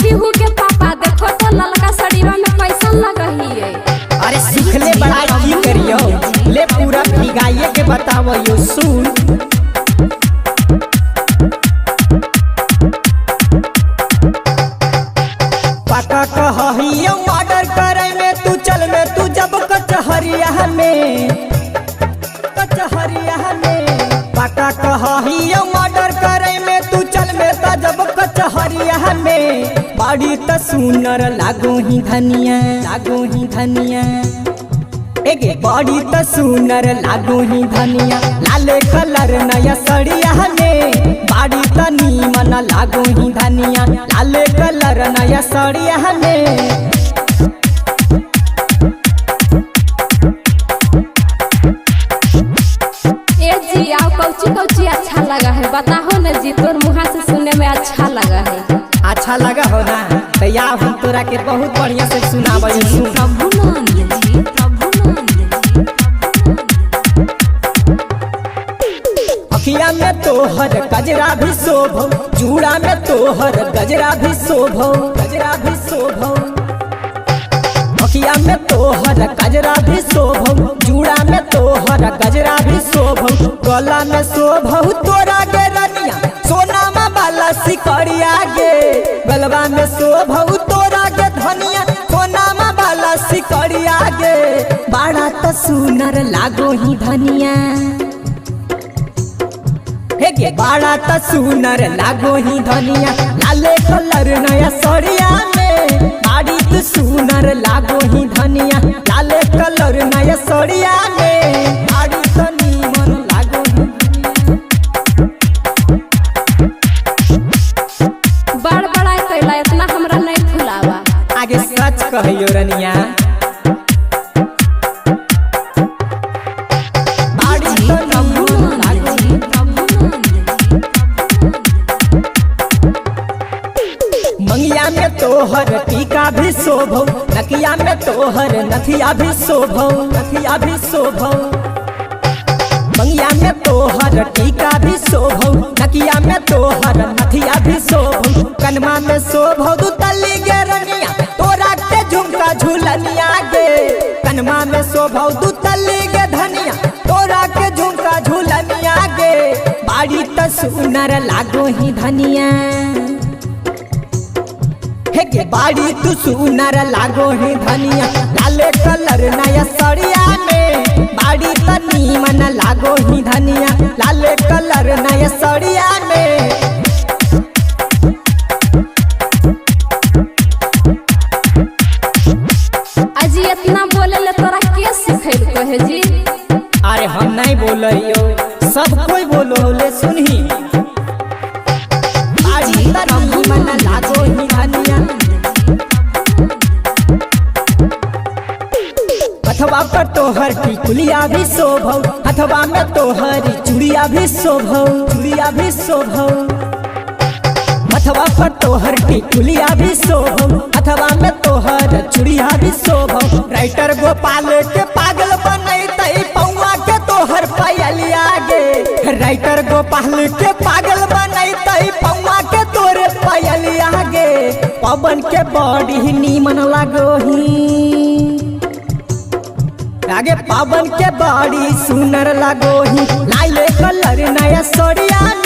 पीहू के पापा देखो तो ललका सड़ीवा में कैसन लगही है। अरे सुखले बड़ा की करियो, ले पूरा भिगाइए के बतावयो सुन। पता कहहियो मर्डर करे में तू चल में तू जब कचहरिया में, कचहरिया में। पता कहहियो मर्डर करे में तू चल में त जब कचहरिया में। बड़ी त सुनर लागो ही धनिया, लागो ही धनिया। एगे बड़ी त सुनर लागो ही धनिया, लाल कलर नया सड़िया में। बड़ी त नीमन लागो ही धनिया, लाल कलर नया सड़िया में। ए जी आओ कौची कौची अच्छा लगा है बताहो न जी, तोर मुहा से सुनने में अच्छा लगा है। अच्छा लगा हो ना तो या हम तोरा के बहुत बढ़िया से सुनाबई सुन। प्रभुनंद जी, प्रभुनंद जी। अखिया में तोहर गजरा भी शोभो, चूड़ा में तोहर गजरा भी शोभो, गजरा भी शोभो। अखिया में तोहर गजरा भी शोभो, चूड़ा में तोहर गजरा भी शोभो। गला में शोभो तोरा गे रनिया, सोनामा वाला सिकड़िया गे। गलवा में शोभो तोरा गे धनिया, सोनामा वाला सिकड़िया गे। बड़ा त सुनर लागो ही धनिया, हे गे बड़ा त सुनर लागो ही धनिया, लाले कलर नया सड़िया में। बाड़ी त सुनर लागो ही धनिया, लाले कलर नया सड़िया में। बाड़ी त नीमन लागो ही धनिया। बड़ बड़ा कैला इतना हमरा नहीं फुलावा। आगे सच कहियो रनिया, बाड़ी त नीमन लागो ही। मंगिया में तोहर टीका भी शोभो, नकिया में तोहर नथिया भी शोभो, नथिया भी शोभो। मंगिया में तोहर टीका भी शोभो, नकिया में तोहर नथिया भी शोभो। कनमा में शोभो दू तल्ली गे रनिया, तोरा के झुमका झूलनिया गे। कनमा में शोभो दू तल्ली गे धनिया, तोरा के झुमका झूलनिया गे। बाड़ी त सुनर लागो ही धनिया, हे गे बाड़ी तू सुनर लागो ही धनिया, लाले कलर नया सड़िया में। बाड़ी त नीमन लागो ही धनिया, लाले कलर नया सड़िया में। अजी इतना बोले ले तोरा के सिखैल कहे जी? अरे हम नहीं बोलियो, सब कोई बोलो ले सुनही। बाड़ी त नीमन लागो ही धनिया। हथवा पर तोहर टिकुलिया भी शोभो, हथवा में तोहर चूड़िया भी शोभो, चूड़िया भी शोभो। हथवा पर तोहर टिकुलिया भी शोभो, हथवा में तोहर चूड़िया भी शोभो। राइटर गोपाल के पागल बनैतै पौआ के तोहर पायलिया गे। राइटर गोपाल के पागल बनैतै पौआ के तोरे पायलिया गे। पवन के बड़ी नीमन लागोही आगे, पवन के बड़ी सुनर लागोही, लाले कलर नया सड़िया में।